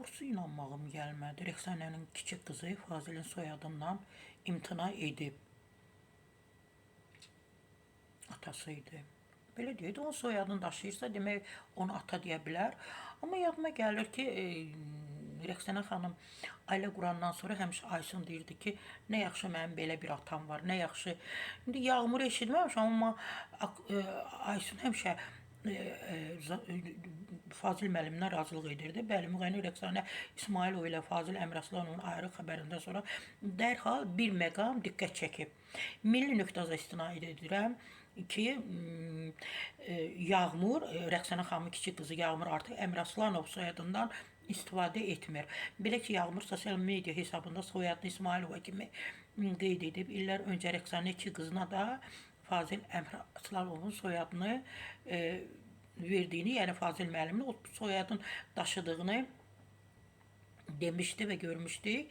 Doğrusu inanmağım gəlmədi. Rəqsanənin kiçik qızı Fazilin soyadından imtina edib. Atası idi. Belə deyək də, onun soyadını daşıyırsa, demək onu ata deyə bilər. Amma yadıma gəlir ki, Rəqsanə xanım ailə qurandan sonra həmişə Aysun deyirdi ki, nə yaxşı mənim belə bir atam var, nə yaxşı. İndi Yağmuru eşitməmişəm, amma Aysun həmişə Fazil müəllimdən razılıq edirdi. Bəli, müğənni Rəqsanə İsmayılova ilə Fazil Əmiraslanovun ayrı xəbərindən sonra dərhal bir məqam diqqət çəkib. Milli nöqtəzə istinad edirəm ki, Yağmur, Rəqsanə xanımın kiçik qızı Yağmur artıq Əmiraslanov soyadından istifadə etmir. Belə ki, Yağmur sosial media hesabında soyadını İsmayılova kimi qeyd edib. İllər öncə Rəqsanə iki qızına da Fazil Əmiraslanovun soyadını verdiyini, yəni Fazil müəllimin o soyadın daşıdığını demişdi və görmüşdük.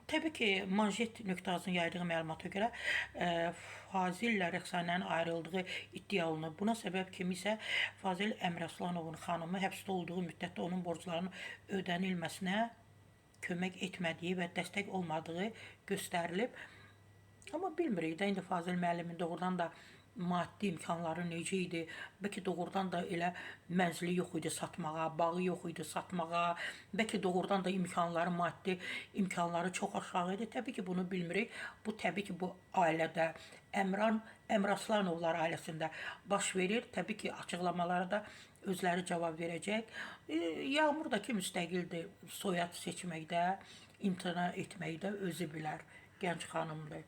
Təbii ki, Manşet nöqtəsinin yaydığı məlumata görə Fazil ilə Rəqsanənin ayrıldığı iddia olunur. Buna səbəb kimi isə Fazil Əmiraslanovun xanımı həbsdə olduğu müddətdə onun borclarının ödənilməsinə kömək etmədiyi və dəstək olmadığı göstərilib. Amma bilmirik də indi Fazil müəllimin doğrudan da maddi imkanları necə idi? Bəlkə doğrudan da elə mənzili yox idi satmağa, bağı yox idi satmağa. Bəlkə doğrudan da imkanları, maddi imkanları çox aşağı idi. Təbii ki, bunu bilmirik. Bu təbii ki, bu ailədə Əmiraslanovlar ailəsində baş verir. Təbii ki, açıqlamalara da özləri cavab verəcək. Yağmur da ki müstəqildir. Soyad seçməkdə, imtina etməkdə özü bilər. Gənc xanımdır.